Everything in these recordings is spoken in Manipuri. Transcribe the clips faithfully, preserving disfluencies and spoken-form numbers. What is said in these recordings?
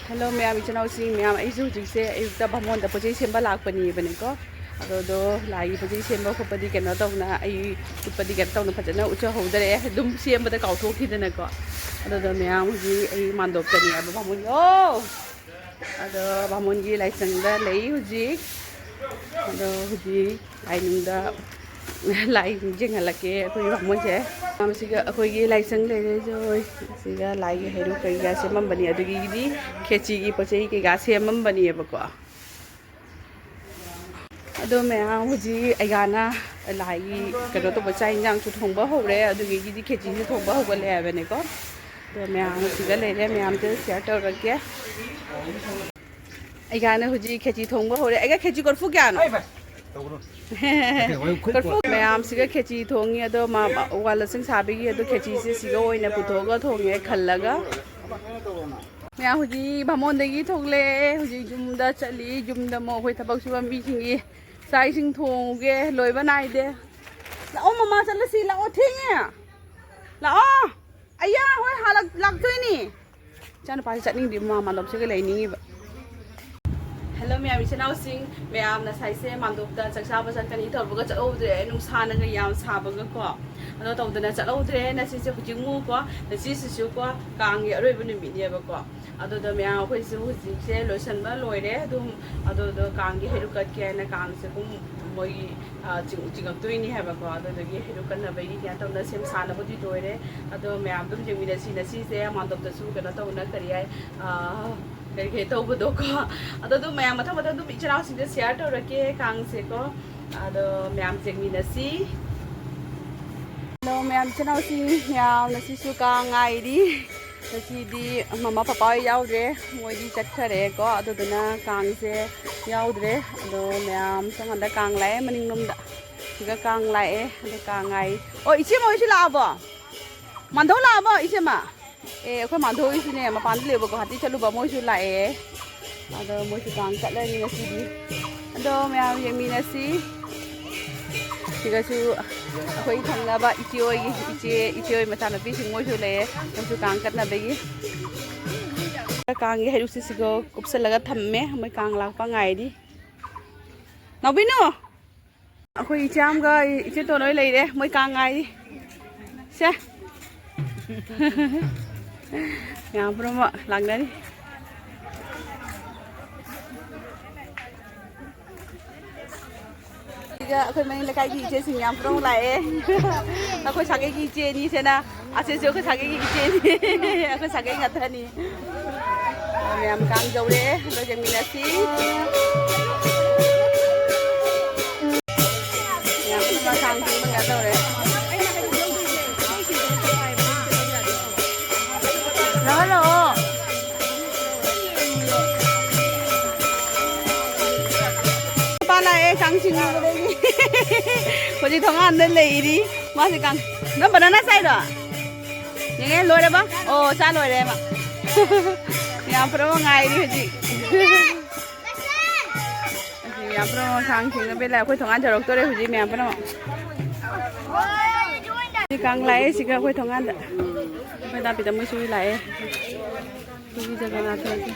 ꯍꯜꯂꯣ ꯃꯌꯥꯝ, ꯏꯆꯤꯟ ꯏꯅꯥꯎꯁꯤꯡ ꯃꯌꯥꯝ, ꯑꯩꯁꯨ ꯍꯧꯖꯤꯛꯁꯦ ꯑꯌꯨꯛꯇ ꯚꯥꯃꯣꯟꯗ ꯄꯣꯠ ꯆꯩ ꯁꯦꯝꯕ ꯂꯥꯛꯄꯅꯦꯕꯅꯦꯀꯣ꯫ ꯑꯗꯣ, ꯑꯗꯣ ꯂꯥꯏꯒꯤ ꯄꯣꯠ ꯆꯩ ꯁꯦꯝꯕ ꯈꯣꯠꯄꯗꯤ ꯀꯩꯅꯣ ꯇꯧꯅ, ꯑꯩ ꯎꯠꯄꯗꯤ ꯀꯩꯅꯣ ꯇꯧꯅ ꯐꯖꯅ ꯎꯠꯆꯍꯧꯗꯔꯦ, ꯑꯗꯨꯝ ꯁꯦꯝꯕꯗ ꯀꯥꯎꯊꯣꯛꯈꯤꯗꯅꯀꯣ꯫ ꯑꯗꯨꯗꯣ ꯃꯌꯥꯝ, ꯍꯧꯖꯤꯛ ꯑꯩ ꯃꯥꯟꯗꯣꯞꯇꯅꯦꯕ ꯚꯥꯃꯣꯟ꯫ ꯑꯣ! ꯑꯗꯣ ꯚꯥꯃꯣꯟꯒꯤ ꯂꯥꯏꯁꯪꯗ ꯂꯩ ꯍꯧꯖꯤꯛ꯫ ꯑꯗꯣ ꯍꯧꯖꯤꯛ ꯂꯥꯏꯅꯤꯡꯗ, ꯂꯥꯏ ꯌꯦꯡꯍꯜꯂꯛꯀꯦ ꯑꯩꯈꯣꯏ ꯚꯥꯃꯣꯟꯁꯦ꯫ ꯃꯁꯤꯒ ꯑꯩꯈꯣꯏꯒꯤ ꯂꯥꯏꯁꯪ ꯂꯩꯔꯦ, ꯖꯣꯏ꯫ ꯁꯤꯒ ꯂꯥꯏꯒꯤ ꯍꯩꯔꯨꯛ ꯀꯩꯀꯥ ꯁꯦꯝꯃꯝꯕꯅꯤ, ꯑꯗꯨꯒꯤꯗꯤ ꯈꯦꯆꯤꯒꯤ ꯄꯣꯠ ꯆꯩ ꯀꯩꯀꯥ ꯁꯦꯝꯃꯝꯕꯅꯦꯕꯀꯣ꯫ ꯑꯗꯣ ꯃꯌꯥꯝ, ꯍꯧꯖꯤꯛ ꯑꯩꯒꯥꯅ ꯂꯥꯏꯒꯤ ꯀꯩꯅꯣ ꯇꯧꯕ, ꯆꯥꯛ ꯏꯟꯖꯥꯡꯁꯨ ꯊꯣꯡꯕ ꯍꯧꯔꯦ, ꯑꯗꯨꯒꯤꯗꯤ ꯈꯦꯆꯤꯁꯨ ꯊꯣꯡꯕ ꯍꯧꯒꯠꯂꯦ ꯍꯥꯏꯕꯅꯦꯀꯣ꯫ ꯑꯗꯣ ꯃꯌꯥꯝ ꯁꯤꯗ ꯂꯩꯔꯦ, ꯃꯌꯥꯝꯗ share ꯇꯧꯔꯛꯀꯦ꯫ ꯑꯩꯒꯥꯅ ꯍꯧꯖꯤꯛ ꯈꯦꯆꯤ ꯊꯣꯡꯕ ꯍꯧꯔꯦ꯫ ꯑꯩꯒ ꯈꯦꯆꯤ ꯀꯣꯔꯐꯨ ꯀꯌꯥꯅꯣ? ꯀꯣꯔꯐꯨ꯫ ꯃꯌꯥꯝꯁꯤꯒ ꯈꯦꯆꯤ ꯊꯣꯡꯉꯤ꯫ ꯑꯗꯣ ꯃꯥ, ꯋꯥꯂꯁꯤꯡ ꯁꯥꯕꯒꯤ ꯑꯗꯣ ꯈꯦꯆꯤꯁꯦ ꯁꯤꯒ ꯑꯣꯏꯅ ꯄꯨꯊꯣꯛꯑꯒ ꯊꯣꯡꯉꯦ ꯈꯜꯂꯒ꯫ ꯃꯌꯥꯝ ꯍꯧꯖꯤꯛ ꯚꯥꯃꯣꯟꯗꯒꯤ ꯊꯣꯛꯂꯛꯑꯦ, ꯍꯧꯖꯤꯛ ꯌꯨꯝꯗ ꯆꯠꯂꯤ꯫ ꯌꯨꯝꯗ ꯑꯃꯨꯛ ꯑꯩꯈꯣꯏ ꯊꯕꯛ ꯁꯨꯕ ꯃꯤꯁꯤꯡꯒꯤ ꯆꯥꯛ ꯏꯁꯤꯡ ꯊꯣꯡꯉꯨꯒꯦ, ꯂꯣꯏꯕ ꯅꯥꯏꯗꯦ꯫ ꯂꯥꯛꯑꯣ ꯃꯃꯥ, ꯆꯠꯂꯁꯤ ꯂꯥꯛꯑꯣ, ꯊꯦꯡꯉꯦ꯫ ꯂꯥꯛꯑꯣ꯫ ꯑꯌꯥ ꯍꯣꯏ ꯍꯜꯂꯛ-, ꯂꯥꯛꯇꯣꯏꯅꯤ꯫ ꯏꯆꯥꯅꯨꯄꯥꯁꯤ ꯆꯠꯅꯤꯡꯗꯦ, ꯃꯃꯥ ꯃꯥꯟꯗꯣꯞꯁꯤꯒ ꯂꯩꯅꯤꯡꯉꯤꯕ꯫ ꯍꯜꯂꯣ ꯃꯌꯥꯝ, ꯏꯆꯤꯟ ꯏꯅꯥꯎꯁꯤꯡ ꯃꯌꯥꯝ, ꯉꯁꯥꯏꯁꯦ ꯃꯥꯟꯗꯣꯞꯇ ꯆꯥꯛ ꯆꯥꯕ ꯆꯠꯀꯅꯤ ꯇꯧꯔꯒ ꯆꯠꯍꯧꯗ꯭ꯔꯦ, ꯅꯨꯡꯁꯥꯅꯒ ꯌꯥꯝ ꯁꯥꯕꯒꯀꯣ꯫ ꯑꯗꯣ ꯇꯧꯗꯅ ꯆꯠꯍꯧꯗ꯭ꯔꯦ꯫ ꯉꯁꯤꯁꯦ ꯍꯧꯖꯤꯛ ꯑꯃꯨꯛꯀꯣ, ꯉꯁꯤꯁꯤꯁꯨꯀꯣ ꯀꯥꯡꯒꯤ ꯑꯔꯣꯏꯕ ꯅꯨꯃꯤꯠꯅꯦꯕꯀꯣ꯫ ꯑꯗꯨꯗ ꯃꯌꯥꯝ ꯑꯩꯈꯣꯏꯁꯨ ꯍꯧꯖꯤꯛꯁꯦ ꯂꯣꯏꯁꯤꯟꯕ ꯂꯣꯏꯔꯦ꯫ ꯑꯗꯨꯝ ꯑꯗꯨꯗꯣ ꯀꯥꯡꯒꯤ ꯍꯩꯔꯨꯛ ꯀꯠꯀꯦ ꯍꯥꯏꯅ ꯀꯥꯡꯁꯦ ꯄꯨꯡ ꯃꯣꯏꯒꯤ, ꯑ, ꯆꯤꯡ-, ꯆꯤꯡꯉꯛꯇꯣꯏꯅꯤ ꯍꯥꯏꯕꯀꯣ꯫ ꯑꯗꯨꯗꯨꯒꯤ ꯍꯩꯔꯨꯛ ꯀꯠꯅꯕꯒꯤ ꯀꯩꯅꯣ ꯇꯧꯅ ꯁꯦꯝ ꯁꯥꯅꯕꯗꯤ ꯂꯣꯏꯔꯦ꯫ ꯑꯗꯣ ꯃꯌꯥꯝ ꯑꯗꯨꯝ ꯌꯦꯡꯃꯤꯟꯅꯁꯤ꯫ ꯉꯁꯤꯁꯦ ꯃꯥꯟꯗꯣꯞꯇꯁꯨ ꯀꯩꯅꯣ ꯇꯧꯅ ꯀꯔꯤ ꯍꯥꯏ, ꯑ, ꯀꯔꯤ ꯀꯔꯤ ꯇꯧꯕꯗꯣꯀꯣ꯫ ꯑꯗꯣ ꯑꯗꯨꯝ ꯃꯌꯥꯝ ꯃꯊꯪ ꯃꯊꯪ ꯑꯗꯨꯝ ꯏꯆꯤꯜ ꯏꯅꯥꯎꯁꯤꯡꯗ share ꯇꯧꯔꯛꯀꯦ ꯀꯥꯡꯁꯦꯀꯣ꯫ ꯑꯗꯣ ꯃꯌꯥꯝ ꯌꯦꯡꯃꯤꯟꯅꯁꯤ꯫ ꯍꯜꯂꯣ ꯃꯌꯥꯝ, ꯏꯆꯤꯟ ꯏꯅꯥꯎꯁꯤꯡ ꯃꯌꯥꯝ, ꯉꯁꯤꯁꯨ ꯀꯥꯡ ꯉꯥꯏꯔꯤ꯫ ꯉꯁꯤꯗꯤ ꯃꯃꯥ ꯄꯄꯥ ꯍꯣꯏ ꯌꯥꯎꯗ꯭ꯔꯦ, ꯃꯣꯏꯗꯤ ꯆꯠꯈ꯭ꯔꯦꯀꯣ꯫ ꯑꯗꯨꯗꯨꯅ ꯀꯥꯡꯁꯦ ꯌꯥꯎꯗ꯭ꯔꯦ꯫ ꯑꯗꯣ ꯃꯌꯥꯝ ꯁꯣꯝ ꯅꯥꯀꯟꯗ ꯀꯥꯡ ꯂꯥꯛꯑꯦ, ꯃꯅꯤꯡꯂꯣꯝꯗ꯫ ꯁꯤꯒ ꯀꯥꯡ ꯂꯥꯛꯑꯦ, ꯑꯗꯣ ꯀꯥꯡ ꯉꯥꯏ꯫ ꯑꯣ, ꯏꯆꯦꯃ ꯍꯣꯏꯁꯨ ꯂꯥꯛꯑꯕꯣ? ꯃꯥꯟꯙꯧ ꯂꯥꯛꯑꯕꯣ, ꯏꯆꯦꯃ? ꯑꯦ, ꯑꯩꯈꯣꯏ ꯃꯥꯟꯙꯧ ꯍꯣꯏꯁꯨꯅꯦ, ꯃꯄꯥꯟꯗ ꯂꯩꯕ, ꯒꯨꯍꯥꯇꯤ ꯆꯠꯂꯨꯕ, ꯃꯣꯏꯁꯨ ꯂꯥꯛꯑꯦ꯫ ꯑꯗꯣ ꯃꯣꯏꯁꯨ ꯀꯥꯡ ꯆꯠꯂꯅꯤ ꯉꯁꯤꯗꯤ꯫ ꯑꯗꯣ ꯃꯌꯥꯝ ꯌꯦꯡꯃꯤꯟꯅꯁꯤ꯫ ꯁꯤꯒꯁꯨ ꯑꯩꯈꯣꯏ ꯊꯪꯅꯕ ꯏꯆꯦ ꯍꯣꯏꯒꯤ, ꯏꯆꯦ, ꯏꯆꯦ ꯍꯣꯏ ꯃꯆꯥꯅꯨꯄꯤꯁꯤꯡ ꯃꯣꯏꯁꯨ ꯂꯩꯌꯦ, ꯃꯣꯏꯁꯨ ꯀꯥꯡ ꯀꯠꯅꯕꯒꯤ꯫ ꯀꯥꯡꯒꯤ ꯍꯩꯔꯨꯛꯁꯦ ꯁꯤꯒ ꯀꯨꯞꯁꯜꯂꯒ ꯊꯝꯃꯦ꯫ ꯃꯣꯏ ꯀꯥꯡ ꯂꯥꯛꯄ ꯉꯥꯏꯔꯤ꯫ ꯅꯥꯎꯕꯤꯅꯨ! ꯑꯩꯈꯣꯏ ꯏꯆꯦ ꯑꯃꯒ ꯏꯆꯦ ꯇꯣꯟ ꯍꯣꯏ ꯂꯩꯔꯦ꯫ ꯃꯣꯏ ꯀꯥꯡ ꯉꯥꯏꯔꯤ꯫ ꯁꯦ꯫ ꯃꯌꯥꯝ ꯄꯨꯝꯅꯃꯛ ꯂꯥꯛꯅꯔꯤ꯫ ꯁꯤꯒ ꯑꯩꯈꯣꯏ ꯃꯅꯤꯡ ꯂꯩꯀꯥꯏꯒꯤ ꯏꯆꯦꯁꯤꯡ ꯌꯥꯝ ꯄꯨꯝꯅꯃꯛ ꯂꯥꯛꯑꯦ꯫ ꯑꯩꯈꯣꯏ ꯁꯥꯒꯩꯒꯤ ꯏꯆꯦ ꯑꯅꯤꯁꯤꯅ, ꯑꯁꯤꯁꯨ ꯑꯩꯈꯣꯏ ꯁꯥꯒꯩꯒꯤ ꯏꯆꯦꯅꯤ꯫ ꯑꯩꯈꯣꯏ ꯁꯥꯒꯩ ꯉꯥꯛꯇꯅꯤ꯫ ꯃꯌꯥꯝ ꯀꯥꯡ ꯌꯧꯔꯦ, ꯑꯗꯣ ꯌꯦꯡꯃꯤꯟꯅꯁꯤ꯫ ꯃꯌꯥꯝ ꯄꯨꯝꯅꯃꯛ ꯀꯥꯡ ꯆꯤꯡꯕ ꯀꯩꯅꯣ ꯇꯧꯔꯦ꯫ ꯂꯥꯛꯍꯜꯂꯛꯑꯣ꯫ ꯅꯨꯄꯥ ꯂꯥꯛꯑꯦ ꯀꯥꯡ ꯆꯤꯡꯉꯨꯕꯗꯒꯤ꯫ ꯍꯧꯖꯤꯛ ꯊꯣꯡꯒꯥꯟꯗ ꯂꯩꯔꯤ꯫ ꯃꯥꯁꯦ ꯀꯥꯡ, ꯅꯪ ꯕꯅꯥꯅꯥ ꯆꯥꯏꯔꯣ? ꯌꯦꯡꯉꯦ, ꯂꯣꯏꯔꯕ? ꯑꯣ, ꯆꯥ ꯂꯣꯏꯔꯦ ꯃꯥ꯫ ꯃꯌꯥꯝ ꯄꯨꯝꯅꯃꯛ ꯉꯥꯏꯔꯤ ꯍꯧꯖꯤꯛ꯫ ꯑꯁꯤ ꯃꯌꯥꯝ ꯄꯨꯝꯅꯃꯛ ꯀꯥꯡ ꯆꯤꯡꯅꯕ ꯂꯥꯛꯑꯦ꯫ ꯑꯩꯈꯣꯏ ꯊꯣꯡꯒꯥꯟ ꯌꯧꯔꯛꯇꯣꯔꯦ ꯍꯧꯖꯤꯛ ꯃꯌꯥꯝ ꯄꯨꯝꯅꯃꯛ꯫ ꯁꯤ ꯀꯥꯡ ꯂꯥꯛꯑꯦ ꯁꯤꯒ ꯑꯩꯈꯣꯏ ꯊꯣꯡꯒꯥꯟꯗ꯫ ꯑꯩꯈꯣꯏ ꯗꯥ ꯄꯤꯇꯝ ꯃꯣꯏꯁꯨ ꯂꯥꯛꯑꯦ꯫ ꯄꯨꯔꯤ ꯖꯒꯟꯅꯥꯊ ꯍꯣꯏꯁꯦ꯫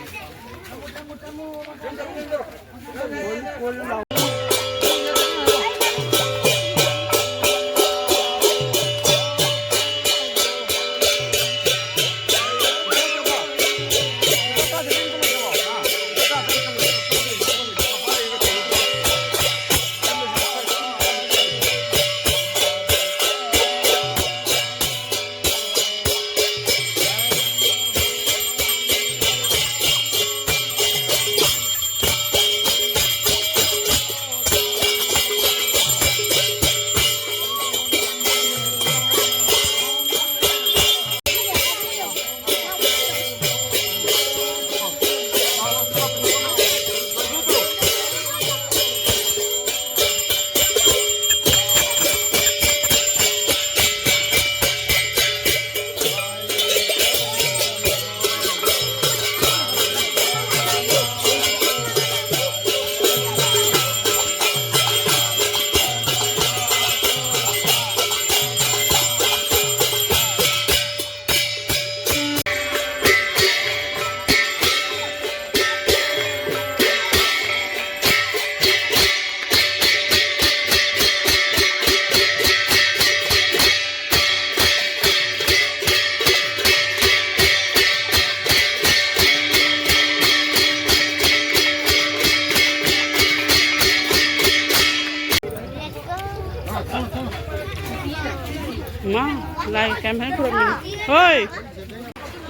ꯂꯥꯏ ꯀꯩꯝ ꯍꯥꯏ ꯈꯨꯔꯨꯝꯃꯤꯅꯤ꯫ ꯍꯣꯏ꯫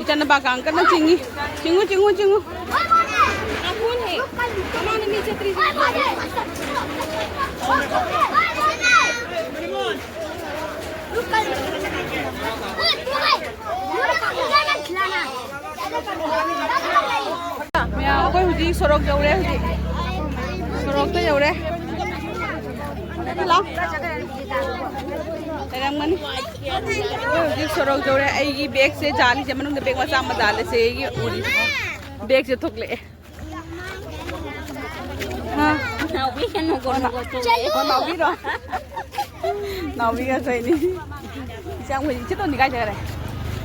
ꯏꯆꯥꯅꯨꯄꯥ ꯀꯥꯡ ꯀꯟꯅ ꯆꯤꯡꯉꯤ꯫ ꯆꯤꯡꯉꯨ, ꯆꯤꯡꯉꯨ, ꯆꯤꯡꯉꯨ꯫ ꯑꯀꯣꯟ ꯍꯦ꯫ ꯃꯃꯥꯅ ꯃꯤ ꯆꯠꯇ꯭ꯔꯤ꯫ ꯃꯌꯥꯝ, ꯑꯩꯈꯣꯏ ꯍꯧꯖꯤꯛ ꯁꯣꯔꯣꯛ ꯌꯧꯔꯦ, ꯍꯧꯖꯤꯛ ꯁꯣꯔꯣꯛꯇ ꯌꯧꯔꯦ꯫ ꯂꯥꯎ꯫ ꯂꯩꯔꯝꯒꯅꯤ꯫ ꯑꯩꯈꯣꯏ ꯍꯧꯖꯤꯛ ꯁꯣꯔꯣꯛ ꯌꯧꯔꯦ꯫ ꯑꯩꯒꯤ ꯕꯦꯒꯁꯦ ꯖꯥꯜꯂꯤꯁꯦ, ꯃꯅꯨꯡꯗ ꯕꯦꯒ ꯃꯆꯥ ꯑꯃ ꯖꯥꯜꯂꯦ, ꯆꯦꯒꯤ ꯎꯔꯤ꯫ ꯕꯦꯒꯁꯦ ꯊꯣꯛꯂꯛꯑꯦ꯫ ꯍꯥ? ꯅꯥꯎꯕꯤ, ꯅꯣꯡꯒꯣ ꯅꯣꯡꯒꯣ ꯆꯨꯔꯦ꯫ ꯑꯣ, ꯅꯥꯎꯕꯤꯔꯣ? ꯅꯥꯎꯕꯤꯒ ꯑꯩꯈꯣꯏꯅꯤ꯫ ꯏꯆꯦ ꯑꯩꯈꯣꯏ ꯏꯆꯦ ꯇꯣꯟꯗꯤ ꯀꯥꯏ ꯆꯠꯈ꯭ꯔꯦ?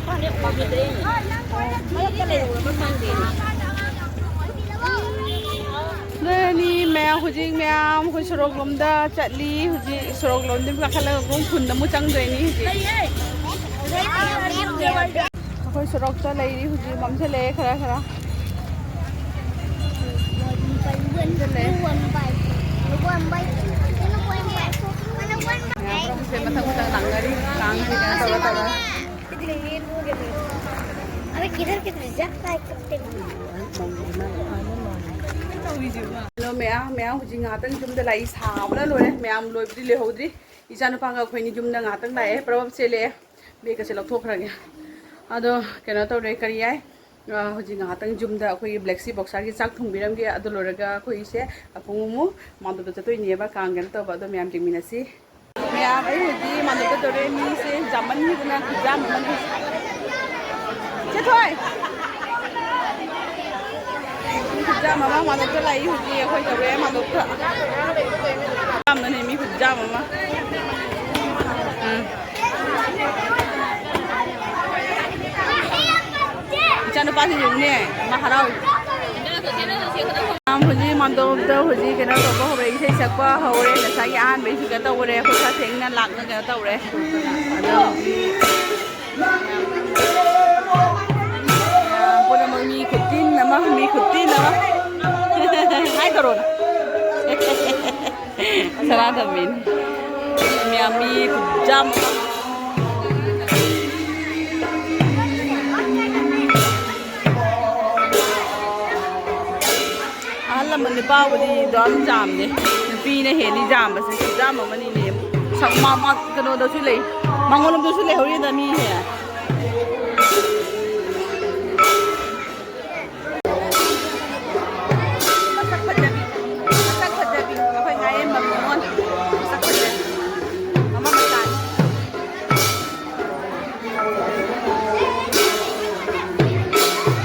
ꯈꯪꯗꯦ, ꯎꯈꯤꯗ꯭ꯔꯦꯅꯦ꯫ ꯃꯔꯛꯇ ꯂꯩꯔꯨꯔꯕ ꯈꯪꯗꯦꯅꯦ꯫ ꯑꯗꯨꯅꯤ ꯃꯌꯥꯝ, ꯍꯧꯖꯤꯛ ꯃꯌꯥꯝ ꯑꯩꯈꯣꯏ ꯁꯣꯔꯣꯛ ꯂꯣꯝꯗ ꯆꯠꯂꯤ꯫ ꯍꯧꯖꯤꯛ ꯁꯣꯔꯣꯛ ꯂꯣꯝꯗꯒꯤ ꯀꯥꯈꯠꯂꯒ ꯑꯃꯨꯛ ꯈꯨꯟꯗ ꯑꯃꯨꯛ ꯆꯪꯗꯣꯏꯅꯤ ꯍꯧꯖꯤꯛ꯫ ꯑꯩꯈꯣꯏ ꯁꯣꯔꯣꯛꯇ ꯂꯩꯔꯤ ꯍꯧꯖꯤꯛ, ꯃꯝꯁꯤꯜꯂꯛꯑꯦ ꯈꯔ ꯈꯔ꯫ ꯃꯝꯁꯤꯜꯂꯛꯑꯦ꯫ ꯃꯌꯥꯝ ꯄꯨꯝꯅꯃꯛꯁꯦ ꯃꯊꯪ ꯃꯊꯪ ꯂꯥꯛꯅꯔꯤ꯫ ꯀꯥꯡꯁꯦ ꯀꯩꯅꯣ ꯇꯧꯔ ꯇꯧꯔ꯫ अबे किधर किधर जाता है कुत्ते। ꯍꯜꯂꯣ ꯃꯌꯥꯝ, ꯃꯌꯥꯝ ꯍꯧꯖꯤꯛ ꯉꯥꯏꯍꯥꯛꯇꯪ ꯌꯨꯝꯗ ꯂꯥꯛꯏ, ꯁꯥꯕꯅ ꯂꯣꯏꯔꯦ꯫ ꯃꯌꯥꯝ ꯂꯣꯏꯕꯨꯗꯤ ꯂꯣꯏꯍꯧꯗ꯭ꯔꯤ꯫ ꯏꯆꯥꯅꯨꯄꯥꯒ ꯑꯩꯈꯣꯏꯅꯤ ꯌꯨꯝꯗ ꯉꯥꯏꯍꯥꯛꯇꯪ ꯂꯥꯛꯑꯦ, ꯄ꯭ꯔꯚꯞ ꯆꯦꯜꯂꯛꯑꯦ꯫ ꯕꯦꯒꯀꯁꯦ ꯂꯧꯊꯣꯛꯈ꯭ꯔꯒꯦ꯫ ꯑꯗꯣ ꯀꯩꯅꯣ ꯇꯧꯔꯦ, ꯀꯔꯤ ꯍꯥꯏ, ꯑ, ꯍꯧꯖꯤꯛ ꯉꯥꯏꯍꯥꯛꯇꯪ ꯌꯨꯝꯗ ꯑꯩꯈꯣꯏꯒꯤ ꯕ꯭ꯂꯦꯛꯁꯤ ꯕꯣꯛꯁꯔꯒꯤ ꯆꯥꯛ ꯊꯣꯡꯕꯤꯔꯝꯒꯦ꯫ ꯑꯗꯨ ꯂꯣꯏꯔꯒ ꯑꯩꯈꯣꯏꯁꯦ ꯑꯄꯨꯡ ꯑꯃꯨꯛ ꯃꯥꯟꯗꯣꯞꯇ ꯆꯠꯇꯣꯏꯅꯦꯕ, ꯀꯥꯡ ꯀꯩꯅꯣ ꯇꯧꯕ꯫ ꯑꯗꯣ ꯃꯌꯥꯝ ꯌꯦꯡꯃꯤꯟꯅꯁꯤ꯫ ꯃꯌꯥꯝ, ꯑꯩ ꯍꯧꯖꯤꯛ ꯃꯥꯟꯗꯣꯞꯇ ꯇꯧꯔꯦ꯫ ꯃꯤꯁꯦ ꯌꯥꯝꯃꯟꯈꯤꯗꯅ ꯈꯨꯌꯥꯝ ꯑꯃꯅꯤ꯫ ꯆꯦ ꯊꯣꯏ! ꯃꯤ ꯈꯨꯌꯥꯝ ꯑꯃ ꯃꯥꯟꯗꯣꯞꯇ ꯂꯥꯛꯏ ꯍꯧꯖꯤꯛ꯫ ꯑꯩꯈꯣꯏ ꯇꯧꯔꯦ ꯃꯥꯟꯗꯣꯞꯇ꯫ ꯌꯥꯝꯅꯅꯦ ꯃꯤ ꯈꯨꯌꯥꯝ ꯑꯃ꯫ ꯎꯝ꯫ ꯏꯆꯥꯅꯨꯄꯥꯁꯤ ꯌꯦꯡꯉꯨꯅꯦ, ꯃꯥ ꯍꯔꯥꯎꯏ꯫ ꯃꯌꯥꯝ ꯍꯧꯖꯤꯛ ꯃꯥꯟꯗꯣꯞꯇ ꯍꯧꯖꯤꯛ ꯀꯩꯅꯣ ꯇꯧꯕ ꯍꯧꯔꯦ, ꯏꯁꯩ ꯁꯛꯄ ꯍꯧꯔꯦ꯫ ꯉꯁꯥꯏꯒꯤ ꯑꯍꯥꯟꯕꯩꯁꯨ ꯀꯩꯅꯣ ꯇꯧꯔꯦ, ꯑꯩꯈꯣꯏ ꯈꯔ ꯊꯦꯡꯅ ꯂꯥꯛꯅ ꯀꯩꯅꯣ ꯇꯧꯔꯦ꯫ ꯑꯗꯣ ꯍꯧꯖꯤꯛ ꯄꯨꯝꯅꯃꯛ ꯃꯤ ꯈꯨꯇꯤꯟ ꯑꯃ, ꯃꯤ ꯈꯨꯇꯤꯟ ꯑꯃ꯫ ꯍꯥꯏ ꯇꯧꯔꯣꯅ꯫ ꯁꯅꯥꯇꯣꯝꯕꯤꯅꯤ꯫ ꯃꯌꯥꯝ ꯃꯤ ꯈꯨꯌꯥꯝ ꯑꯃ꯫ ꯅꯨꯄꯥꯕꯨꯗꯤ ꯑꯗꯨꯝ ꯌꯥꯝꯗꯦ, ꯅꯨꯄꯤꯅ ꯍꯦꯜꯂꯤ ꯌꯥꯝꯕꯁꯦ, ꯈꯨꯌꯥꯝ ꯑꯃꯅꯤꯅꯦ꯫ ꯁꯛ ꯃꯥ-, ꯃꯥ-, ꯀꯩꯅꯣꯗꯁꯨ ꯂꯩ, ꯃꯉꯣꯟꯂꯣꯝꯗꯁꯨ ꯂꯩꯍꯧꯔꯤꯗ ꯃꯤꯁꯦ꯫ ꯃꯁꯛ ꯐꯖꯕꯤ, ꯃꯁꯛ ꯐꯖꯕꯤ, ꯑꯩꯈꯣꯏ ꯉꯥꯌꯦꯟꯕꯝ ꯅꯤꯉꯣꯜ꯫ ꯃꯁꯛ ꯐꯖꯕꯤ꯫ ꯃꯃꯥ ꯃꯆꯥꯅꯤ꯫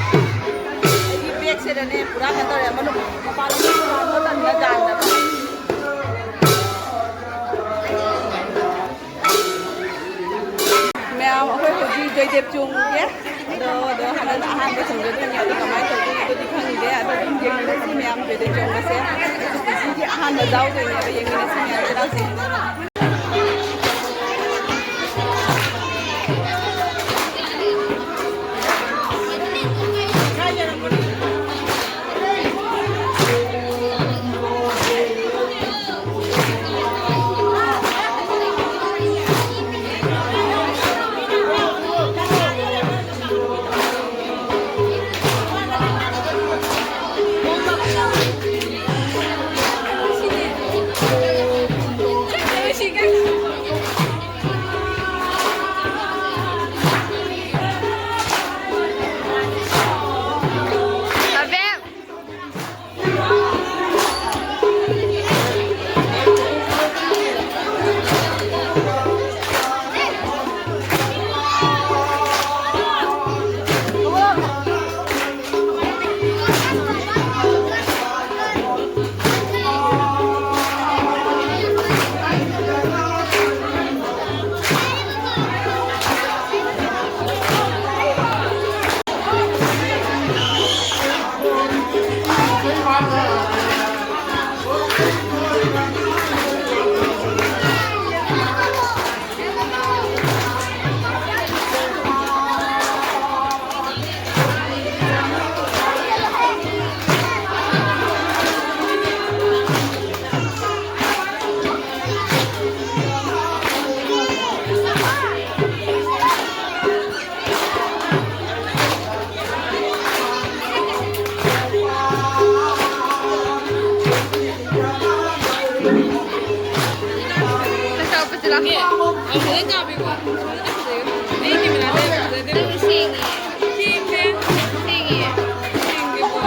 ꯑꯩꯒꯤ ꯕꯦꯛꯁꯤꯗꯅꯦ ꯄꯨꯔꯥ ꯀꯩꯅꯣ ꯇꯧꯔꯦ꯫ ꯃꯅꯨꯡ ꯃꯄꯥꯟ ꯂꯣꯝꯗ ꯄꯨꯔꯥ ꯇꯟꯅ ꯌꯥꯟꯗꯕ꯫ ꯃꯌꯥꯝ, ꯑꯩꯈꯣꯏ ꯍꯧꯖꯤꯛ ꯖꯣꯏꯗꯦꯕ ꯆꯣꯡꯒꯦ꯫ ꯑꯗꯣ, ꯑꯗꯣ ꯍꯟꯗꯛ ꯑꯍꯥꯟꯕ ꯆꯣꯡꯖꯗꯣꯏꯅꯦ꯫ ꯑꯗꯣ ꯀꯃꯥꯏꯅ ꯇꯧꯗꯣꯏꯅꯣ ꯑꯗꯨꯗꯤ ꯈꯪꯗꯦ꯫ ꯑꯗꯣ ꯑꯗꯨꯝ ꯌꯦꯡꯃꯤꯟꯅꯁꯤ ꯃꯌꯥꯝ ꯖꯣꯏꯗꯦꯕ ꯆꯣꯡꯕꯁꯦ꯫ ꯄꯨꯟꯁꯤꯒꯤ ꯑꯍꯥꯟꯕ ꯌꯥꯎꯗꯣꯏꯅꯦꯕ꯫ ꯌꯦꯡꯃꯤꯟꯅꯁꯤ ꯃꯌꯥꯝ ꯆꯦꯜꯂꯁꯤ꯫ ꯐꯖꯅ ꯀꯥꯞꯄꯤꯀꯣ꯫ ꯐꯖꯅ ꯐꯖꯩ꯫ ꯑꯩ camera ꯗ ꯐꯖꯗꯦ꯫ ꯅꯪ ꯁꯦꯡꯉꯤꯌꯦ꯫ ꯁꯦꯡꯗꯦ꯫ ꯁꯦꯡꯉꯤꯌꯦ꯫ ꯁꯦꯡꯗꯦꯀꯣ꯫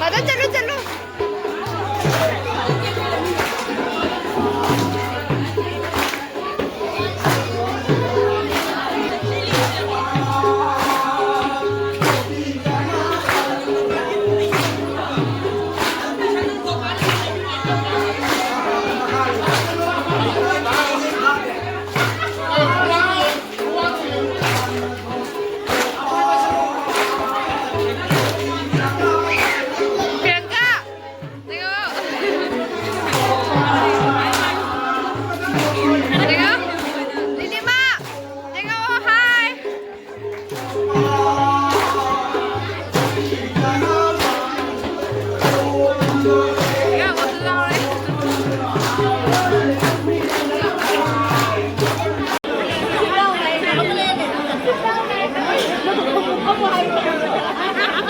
ꯃꯥꯗ ꯆꯠꯂꯨ, ꯆꯠꯂꯨ꯫ ꯄ꯭ꯔꯤꯌꯥꯡꯀꯥ! ꯂꯦꯡꯉꯛꯑꯣ꯫ ꯂꯦꯡꯉꯛꯑꯣ꯫ ꯅꯤꯂꯤꯃꯥ! ꯂꯦꯡꯉꯛꯑꯣ, ꯍꯥꯏ! ꯂꯦꯡꯉꯛꯑꯣꯁꯨ ꯌꯥꯎꯔꯦ꯫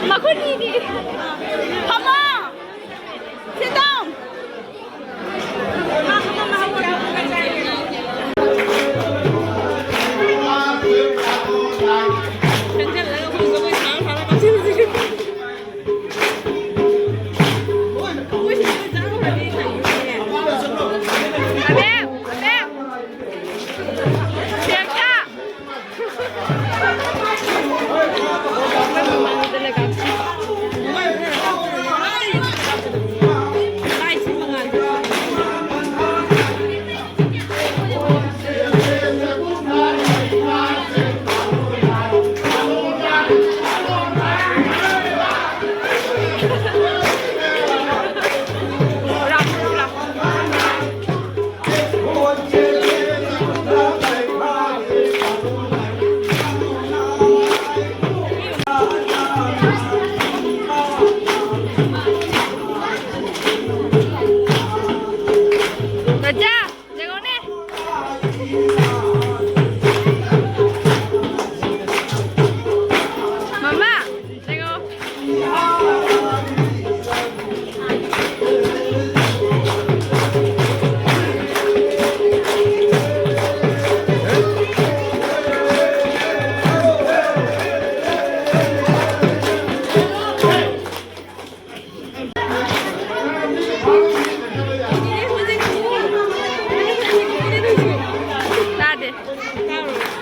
ꯃꯈꯨꯠ ꯑꯅꯤꯗꯤ꯫ ꯐꯝꯃꯣ! Sit down! ꯑꯕꯦꯝ! ꯑꯕꯦꯝ! ꯄ꯭ꯔꯤꯌꯥꯡꯀꯥ!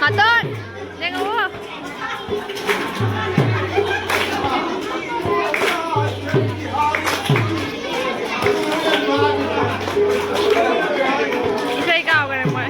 ꯑꯇꯣꯟ! ꯌꯦꯡꯉꯛꯑꯣ꯫ ꯏꯁꯩ ꯀꯥꯎꯈ꯭ꯔꯦ ꯃꯣꯏ꯫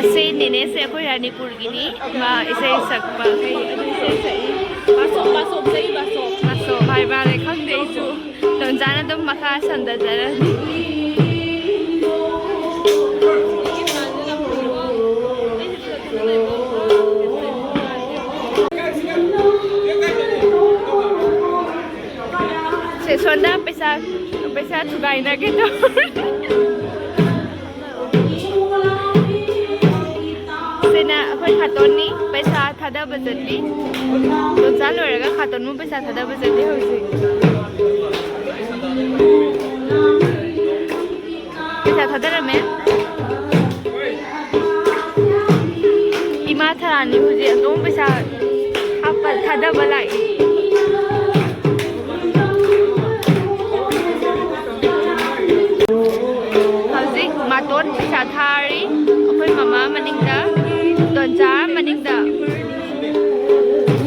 ꯑꯁꯤ ꯅꯦꯅꯦꯁꯦ ꯑꯩꯈꯣꯏ ꯔꯥꯅꯤꯄꯨꯔꯒꯤꯅꯤ꯫ ꯃꯥ ꯏꯁꯩ ꯁꯛꯄ, ꯀꯩ, ꯑꯗꯨ ꯏꯁꯩ ꯁꯛꯏ꯫ ꯕꯥꯁꯣꯞ, ꯕꯥꯁꯣꯞ ꯁꯛꯏ, ꯕꯥꯁꯣꯞ꯫ ꯕꯥꯁꯣꯞ ꯍꯥꯏꯕ꯭ꯔꯥ ꯈꯪꯗꯦ ꯑꯩꯁꯨ꯫ ꯇꯣꯟꯖꯥꯅ ꯑꯗꯨꯝ ꯃꯈꯥ ꯁꯝꯊꯖꯔꯅꯤ꯫ ꯁꯦꯁꯣꯟꯗ ꯄꯩꯁꯥ, ꯄꯩꯁꯥ ꯊꯨꯒꯥꯏꯅꯒꯦ ꯇꯧꯔꯦ꯫ ꯁꯤꯅ ꯑꯩꯈꯣꯏ ꯈꯥꯇꯣꯟꯅꯤ, ꯄꯩꯁꯥ ꯊꯥꯗꯕ ꯆꯠꯂꯤ꯫ ꯇꯣꯟꯖꯥ ꯂꯣꯏꯔꯒ ꯈꯥꯇꯣꯟꯕꯨ ꯄꯩꯁꯥ ꯊꯥꯗꯕ ꯆꯠꯂꯤ ꯍꯧꯖꯤꯛ꯫ ꯄꯩꯁꯥ ꯊꯥꯗꯔꯝꯃꯦ꯫ ꯏꯃꯥ ꯊꯔꯥꯅꯤ ꯍꯧꯖꯤꯛ ꯑꯗꯨꯝ ꯄꯩꯁꯥ ꯍꯥꯞꯄ ꯊꯥꯗꯕ ꯂꯥꯛꯏ꯫ ꯍꯧꯖꯤꯛ ꯃꯥꯇꯣꯟ ꯄꯩꯁꯥ ꯊꯥꯔꯤ꯫ ꯑꯩꯈꯣꯏ ꯃꯃꯥ ꯃꯅꯤꯡꯗ, ꯗꯣꯟꯆꯥ ꯃꯅꯤꯡꯗ꯫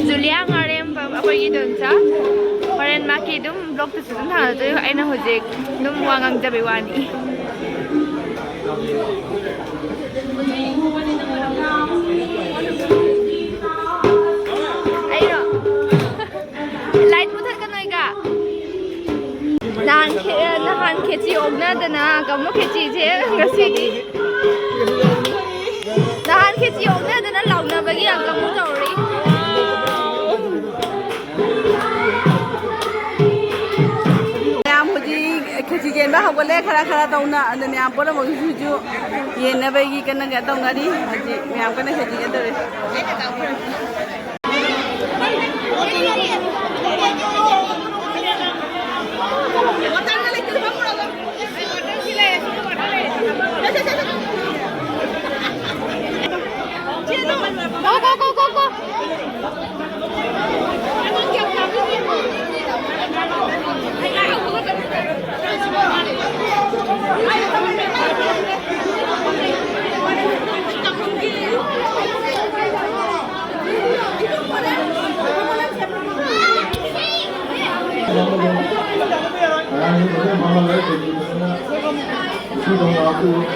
ꯖꯨꯂꯤꯌꯥ ꯉꯥꯔꯦꯝꯕꯝ ꯑꯩꯈꯣꯏꯒꯤ ꯗꯣꯟꯆꯥ꯫ ꯍꯣꯔꯦꯟ ꯃꯥ ꯑꯗꯨꯝ ꯕ꯭ꯂꯣꯛꯇꯁꯨ ꯑꯗꯨꯝ ꯊꯥꯅꯗꯣꯏ, ꯑꯩꯅ ꯍꯧꯖꯤꯛ ꯑꯗꯨꯝ ꯋꯥ ꯉꯥꯡꯖꯕꯩ ꯋꯥꯅꯤ꯫ ꯑꯩꯔꯣ? ꯂꯥꯏꯠ ꯃꯨꯊꯠꯀꯅꯣ ꯏꯀꯥ꯫ ꯅꯍꯥꯟ ꯈꯦ-, ꯅꯍꯥꯟ ꯈꯦꯆꯤ ꯑꯣꯛꯅꯗꯅ ꯀꯥꯡꯕꯨ ꯈꯦꯆꯤꯁꯦ ꯉꯁꯤꯗꯤ꯫ ꯅꯍꯥꯟ ꯈꯦꯆꯤ ꯑꯣꯛꯅꯗꯅ ꯂꯥꯎꯅꯕꯒꯤ ꯑꯪꯀ ꯑꯃꯨꯛ ꯇꯧꯔꯤ꯫ ꯃꯌꯥꯝ ꯍꯧꯖꯤꯛ ꯈꯦꯆꯤ ꯌꯦꯟꯕ ꯍꯧꯒꯠꯂꯦ, ꯈꯔ ꯈꯔ ꯇꯧꯅ꯫ ꯑꯗ ꯃꯌꯥꯝ ꯄꯨꯝꯅꯃꯛꯁꯤꯁꯨ ꯌꯦꯟꯅꯕꯒꯤ ꯀꯟꯅ ꯀꯩꯅꯣ ꯇꯧꯅꯔꯤ꯫ ꯍꯧꯖꯤꯛ ꯃꯌꯥꯝ ꯀꯟꯅ ꯈꯦꯆꯤ ꯌꯦꯟꯗꯧꯔꯤ꯫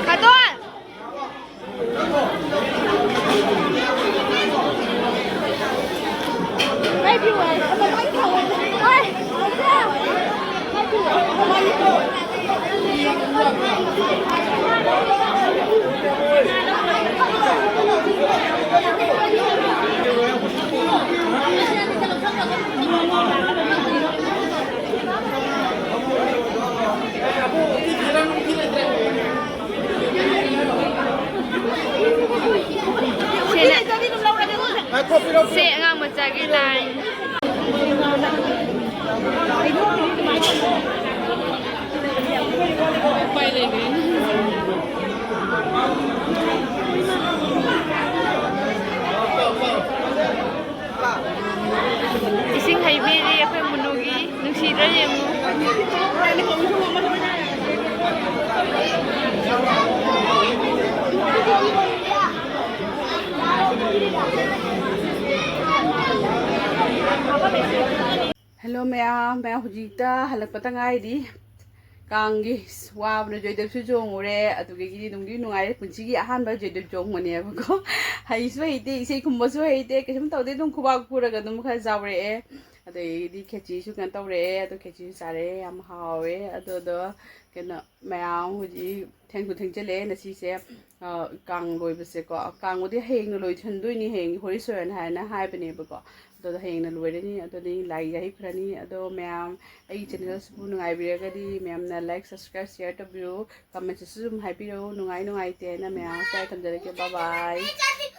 ꯀꯥꯇꯣꯟ! ꯁꯤꯅ, ꯁꯤ ꯑꯉꯥꯡ ꯃꯆꯥꯒꯤ ꯂꯥꯏ꯫ ꯎꯄꯥꯏ ꯂꯩꯈ꯭ꯔꯦ꯫ ꯏꯁꯤꯡ ꯍꯩꯕꯤꯔꯤ ꯑꯩꯈꯣꯏ ꯃꯨꯅꯨꯒꯤ, ꯅꯨꯡꯁꯤꯗ꯭ꯔꯥ ꯌꯦꯡꯉꯨ꯫ ꯃꯌꯥꯝ ꯃꯌꯥꯝ ꯍꯧꯖꯤꯛꯇ ꯍꯜꯂꯛꯄꯗ ꯉꯥꯏꯔꯤ꯫ ꯀꯥꯡꯒꯤ ꯋꯥꯕꯅ ꯖꯣꯏꯗꯦꯕꯁꯨ ꯆꯣꯡꯉꯨꯔꯦ꯫ ꯑꯗꯨꯗꯒꯤꯗꯤ ꯅꯨꯡꯗꯤ ꯅꯨꯡꯉꯥꯏꯔꯦ꯫ ꯄꯨꯟꯁꯤꯒꯤ ꯑꯍꯥꯟꯕ ꯖꯣꯏꯗꯦꯕ ꯆꯣꯡꯕꯅꯦꯕꯀꯣ꯫ ꯍꯩꯁꯨ ꯍꯩꯇꯦ, ꯏꯁꯩ ꯈꯨꯝꯕꯁꯨ ꯍꯩꯇꯦ, ꯀꯩꯁꯨꯝ ꯇꯧꯗꯦ꯫ ꯑꯗꯨꯝ ꯈꯨꯕꯥꯛ ꯈꯨꯔꯒ ꯑꯗꯨꯝ ꯈꯔ ꯌꯥꯎꯔꯛꯑꯦ꯫ ꯑꯗꯨꯗꯒꯤꯗꯤ ꯈꯦꯆꯤꯁꯨ ꯀꯩꯅꯣ ꯇꯧꯔꯛꯑꯦ꯫ ꯑꯗꯣ ꯈꯦꯆꯤꯁꯨ ꯆꯥꯔꯛꯑꯦ, ꯌꯥꯝ ꯍꯥꯎꯋꯦ꯫ ꯑꯗꯨꯗꯣ ꯀꯩꯅꯣ, ꯃꯌꯥꯝ ꯍꯧꯖꯤꯛ ꯊꯦꯡꯁꯨ ꯊꯦꯡꯖꯤꯜꯂꯛꯑꯦ ꯉꯁꯤꯁꯦ꯫ ꯑ, ꯀꯥꯡ ꯂꯣꯏꯕꯁꯦꯀꯣ, ꯀꯥꯡꯕꯨꯗꯤ ꯍꯌꯦꯡꯅ ꯂꯣꯏꯁꯤꯟꯗꯣꯏꯅꯤ, ꯍꯌꯦꯡ ꯍꯣꯔꯤ ꯁꯣꯔꯟ ꯍꯥꯏꯅ ꯍꯥꯏꯕꯅꯦꯕꯀꯣ꯫ ꯑꯗꯨꯗꯣ ꯍꯌꯦꯡꯅ ꯂꯣꯏꯔꯅꯤ꯫ ꯑꯗꯨꯗꯤ ꯂꯥꯏ ꯌꯥꯍꯩ ꯈꯨꯔꯅꯤ꯫ ꯑꯗꯣ ꯃꯌꯥꯝ ꯑꯩꯒꯤ ꯆꯦꯅꯦꯜꯁꯤꯕꯨ ꯅꯨꯡꯉꯥꯏꯕꯤꯔꯒꯗꯤ ꯃꯌꯥꯝꯅ like, subscribe, share ꯇꯧꯕꯤꯌꯨ꯫ ꯀꯃꯦꯟꯇꯁꯨ ꯑꯗꯨꯝ ꯍꯥꯏꯕꯤꯔꯛꯎ꯫ ꯅꯨꯡꯉꯥꯏ ꯅꯨꯡꯉꯥꯏꯇꯦ ꯍꯥꯏꯅ꯫ ꯃꯌꯥꯝ ꯁ꯭ꯋꯥꯏ ꯊꯝꯖꯔꯒꯦ꯫ Bye bye꯫